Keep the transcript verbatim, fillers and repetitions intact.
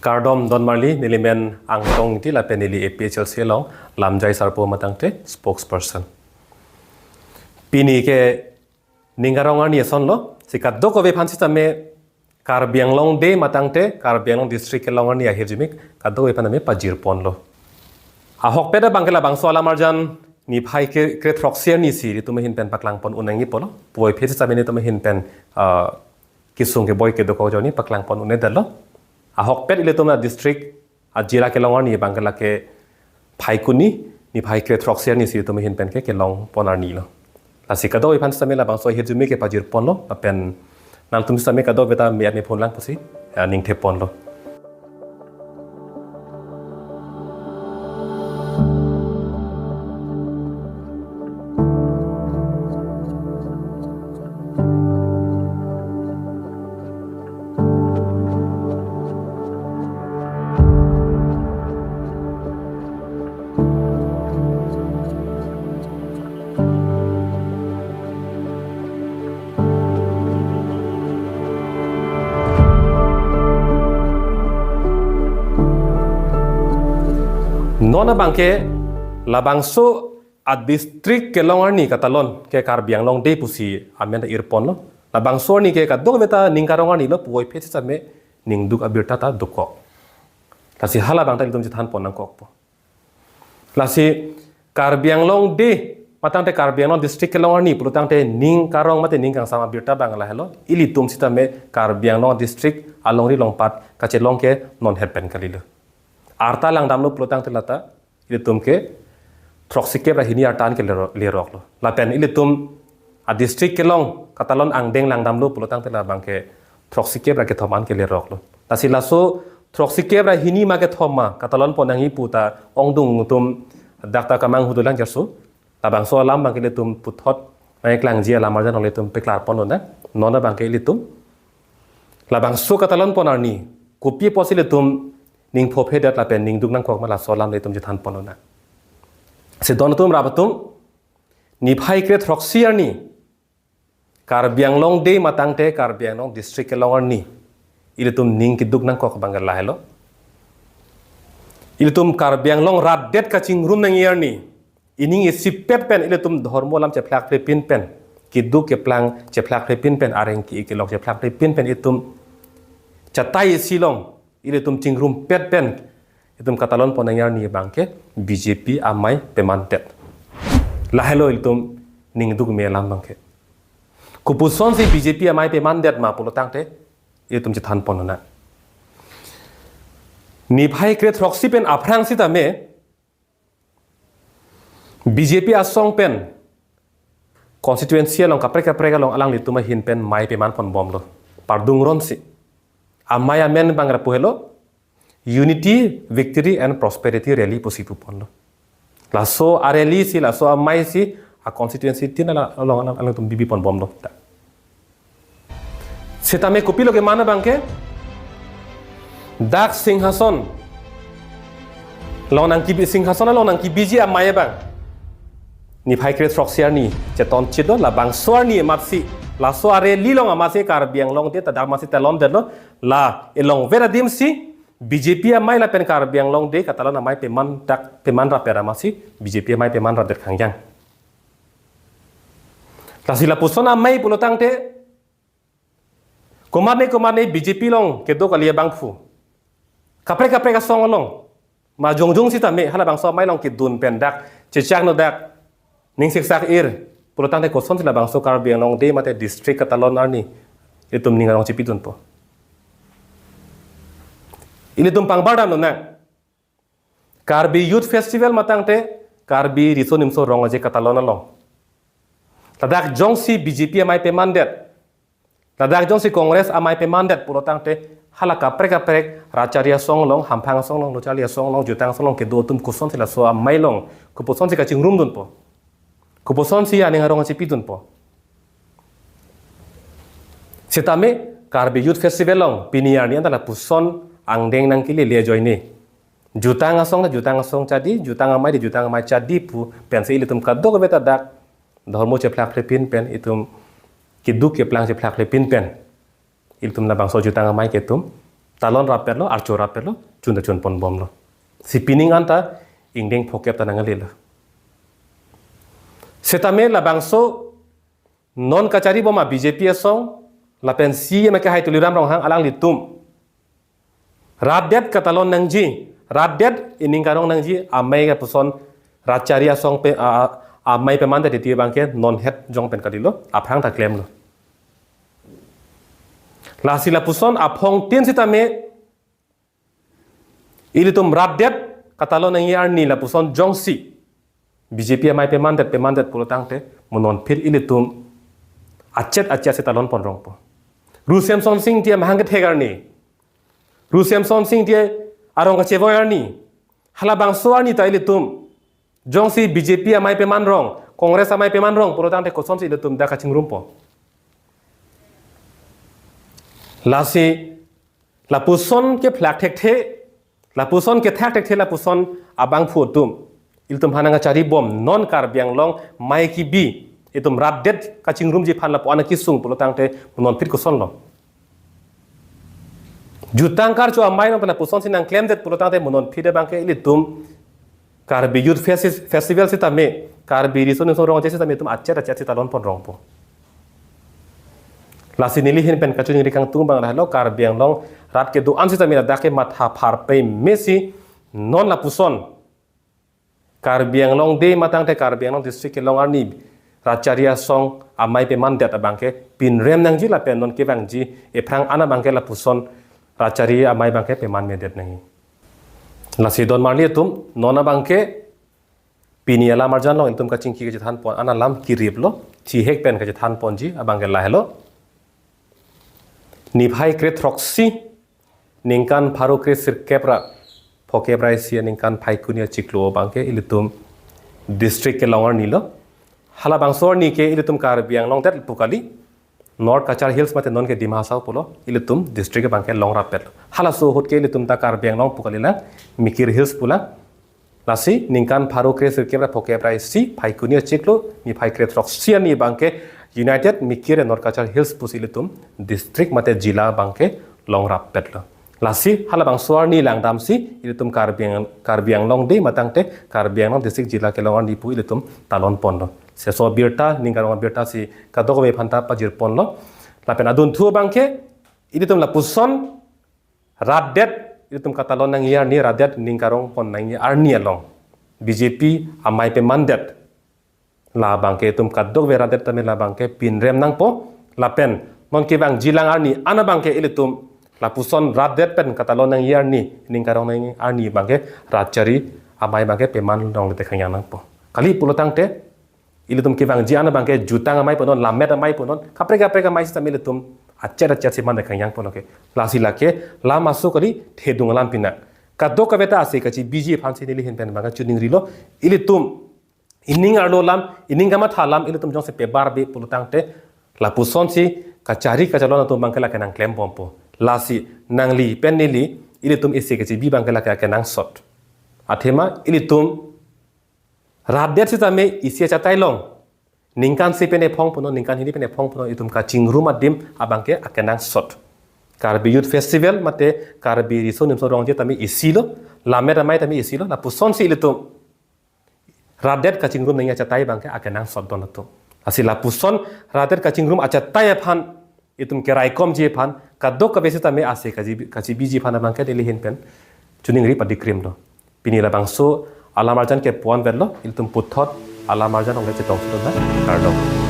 Kardom donmarli, neli men Angtong Ingti lapen neli A P H L C along lamjai sarpo matangte spokesperson. Pini ke ning karong arni asonlo, si kadokave aphan sitame Karbi Anglong Day matangte Karbi Anglong District kelong arni ahirjume kadokave aphan tame pajirponlo. Ahokpet abangke labangso alam arjan niphai kre, kre throksi arni si ilitum ahin pen paklangpon un nangji pulo. Puvoiphit sitame ilitum ahin pen, ah, kesung keboi kedokok ajoine paklangpon un-edetlo. Ahokpet ilitum adistrict ajila kelong arni abangke lake Phaikuni, niphai kre throksi arni si ilitum ahin pen ke kelongpon arnilo. Lasi kadokave aphan sitame labangso ahirjume ke pajirponlo, lapen nangtum sitame kadokave ta me-at mephonlang pusi, ah, ningtheponlo. Non abangke labangso adistrict kelong arni katalon ke Karbi Anglong Day pusi amen ta irponlo. Labangso arni ke kadokave ta ning karong arnilo, puvoiphit sitame ningduk abirta ta dokok. Lasi halabang ta ilitum chethanpon nangkokpo. Lasi Karbi Anglong Day matangte Karbi Anglong District kelong arni pulotangte ning karong mate ning kangsam abirta abang lahelo. Ilitum sitame Karbi Anglong District alongri longpat kachelong ke non het pen kalilo. Arta langdamlo pulotangte lata ilitum ke throksikep ra hini arta an ke lero-, leroklo. Lapen ilitum adistrict kelong katalon angdeng langdamlo pulotangte labangke throksikep ra kethom an ke leroklo. Lasi laso throksikep ra hini ma kethom ma katalonpon nangji pu ta ongdung atum dak ta kamanghu dolang jarso. Labangso alam abangke ilitum puthot nangkeklangji alam arjan along ilitum peklarponlonang. Non abangke ilitum labangso katalonpon arni kopi apotsi ilitum ning phophedet lapen ningduk nangkok ma laso alam ilitum chethanponlonang. Si don atum rap atum, niphai kre throksi arni Karbi Anglong Day matangte Karbi Anglong District kelong arni ilitum ning keduk nangkok abangke lahelo. Ilitum Karbi Anglong rat det kachingrum nangji arni, ining isipet pen ilitum dhormo alam chephlakphlepin pen, keduk keplang chephlakphlepin pen, areng ke-i kelok chephlakphlepin pen itum chatai isi along ilitum chingrumpet pen itum katalonpon nangji arni abangke B J P amei pemandet. Lahelo ilitum ningduk me alam abangke. Kopusonsi B J P amei pemandet ma pulotangte ilitum chethanponlonang. Niphai kre throksi pen aphrang sitame B J P asong pen constituency along kaprek kaprek along alanglitum ahin pen mei pemanponbomlo. Pardung ronsi. Amei amen abang lapu helo, Unity, Victory and Prosperity Rally pusi puponlo. Laso a-rally si, laso amei si, a-constituency tin ala-, along alang, alangtum bibiponbomlo. Sitame kopilo keman abangke, dak Singhason along nangkebi, Singhason along nangkebiji amei abang niphai kre throksi arni chetonchitlo, labangso arni amatsi laso a-rally along amatsi Karbi Anglong Day ta dak amatsi talondetlo. La elongver adimsi B J P amei lapen Karbi Anglong Day katalon amei peman dak, peman rapet amatsi B J P amei peman rapdet khangjang. Lasi lapuson amei pulotangte komatne komatne B J P along kedo kali abangphu, kaprek kaprek asong along ma jongjong sitame halabangso amei along kedun pen dak chechak no dak ning siksak ir pulotangte kosonsi labangso Karbi Anglong Day mate district katalon arni ilitum ning arong chepidunpo? Ilitum pangbardamlonang. Karbi Youth Festival matangte Karbi Riso Nimso Rong Aje katalon along, ladak jongsi B J P amei pemandet, ladak jongsi Congress amei pemandet pulotangte hala kaprek kaprek rat charli asong along, hamphang asong along, lo charli asong along, jutang asong along kedo atum kosonsi laso amei along kopusonsi kachingrumdunpo? Kopusonsi aning arong chepidunpo? Sitame Karbi Youth Festival along pini arni anta lapuson angdeng nangkelele ajoine, jutang asong ta jutang asong chadi, jutang amei ta jutang amei chadi pu pensi ilitum kadokave ta dak dhormo chephlakphlepin pen, itum keduk keplang chephlakphlepin pen ilitum labangso jutang amei ke itum talon rappetlo, archo rappetlo, chun ta chun ponbomlo. Si pining anta ingdeng phokep ta nanglelo. Setame labangso non kacharibom a B J P asong lapen C E M akehai Tuliram Ronghang alanglitum rat det katalon nangji, rat det ining karong nangji, amei kapuson rat chari asong pen, a, a, amei pemandet titi abangke non het jong pen kalilo, aphrang ta klemlo. Lasi lapuson aphongtin sitame ilitum rat det katalon nangji arni lapuson jongsi B J P amei pemandet, pemandet pulo tangte mo non phit ilitum achet achet si talon pon rongpo. Ru Semson Sing Ingti amahang kethek arni, Ru Semson Sing Ingti arong kachevoi arni, halabangso arni ta ilitum jongsi B J P amei peman rong, Congress amei peman rong pulo tangte kosonsi ilitum dak kachingrumpo? Lasi lapuson kephlak thekthe, lapuson kethak thekthe lapuson abangphu atum, ilitum aphan nangkacharibom non Karbi Anglong amei kebi, itum rat det kachingrumji aphan lapu-an kesung pulo tangte mo non phit kosonlo? Jutang karcho amei nang pen lapusonsi nangklemdet pulo tangte mo non phit abangke ilitum Karbi Youth Festi-, Festival sitame, Karbi Riso Nimso Rong Aje sitame itum achet achet si talon pon rongpo. Lasi neli ahin pen kachiningri kangtung abang lahelo, Karbi Anglong rat kedo-an sitame ladak ke matha phar pei mesi non lapuson Karbi Anglong Day matangte Karbi Anglong District kelong arni rat chari asong amei pemandet abangke pinrem nangji lapen non kevangji ephrang an abangke lapuson rat chari amei abangke peman medet nangji. Lasi don marli atum, non abangke pini alam arjan along itum kachingki kachethan pon an alam kiriplo, chihek pen kachethan ponji abangke lahelo. Niphai kre throksi, ningkan pharo kre sirkep ra phokep ra isi aningkan Phaikuni achiklo abangke ilitum district kelong arnilo. Halabangso arni ke ilitum Karbi Anglong det pu kali, North Cachar Hills mate non ke Dima Hasao pulo, ilitum district abangke long rappetlo. Halaso ahut ke ilitum ta Karbi Anglong pu kalilang, Mikir Hills pulang. Lasi ningkan pharo kre sirkep ra phokep ra isi Phaikuni achiklo, niphai kre throksi arni abangke United Mikir and North Cachar Hills pusi ilitum district mate jila abangke long rappetlo. Lasi halabangso arni langdamsi ilitum Karbi Ang-, Karbi Anglong Day matangte Karbi Anglong District jila kelong arni pu ilitum talon ponlo. Seso abirta, ning karong abirta si kadokave aphanta pajir ponlo. Lapen adunthu abangke ilitum lapuson rat det ilitum katalon nangji arni, rat det ning karong pon nangji arni along B J P amei pemandet, labangke itum kadokave rat det tame labangke pinrem nangpo. Lapen non kevangjilang arni an abangke ilitum lapuson rat det pen katalon nangji arni, ning karong nangji arni abangke rat chari amei abangke peman longle te khangjang nangpo. Kali pulo tangte ilitum kevangji an abangke jutang amei punon, lammet amei punon, kaprek kaprek amei sitame ilitum achet achet si man te khangjang pulo ke. Lasi lake lam aso kali, thedung alam pina. Kadokave ta ase kachebiji aphansi neli ahin pen abangke chiningrilo. Ilitum ining arlo alam, ining kamatha alam ilitum jongsi pebarbe pulo tangte lapusonsi kachari kachalon atum abangke lake nangklembompo. Lasi nangli pen neli, ilitum isi kachebi abangke lake akenangsot. Athema ilitum rat det sitame isi achatai along ningkan isi pen ephong punon, ningkan hini pen ephong punon, itum kachingrum adim abangke akenangsot. Karbi Youth Festival mate Karbi Riso Nimso Rong Aje tame isilo, lammet amei tame isilo, lapusonsi ilitum rat det kachingrum nangji achatai abangke akenangsot don atum. Lasi lapuson rat det kachingrum achatai aphan itum keraikomji aphan kadokave sitame ase kachebi, kachebiji aphan abangke neli ahin pen chiningri padikrimlo. Pini labangso alam arjan ke pu-an vetlo, ilitum puthot alam arjan along le chetongsi dun nang, kardom.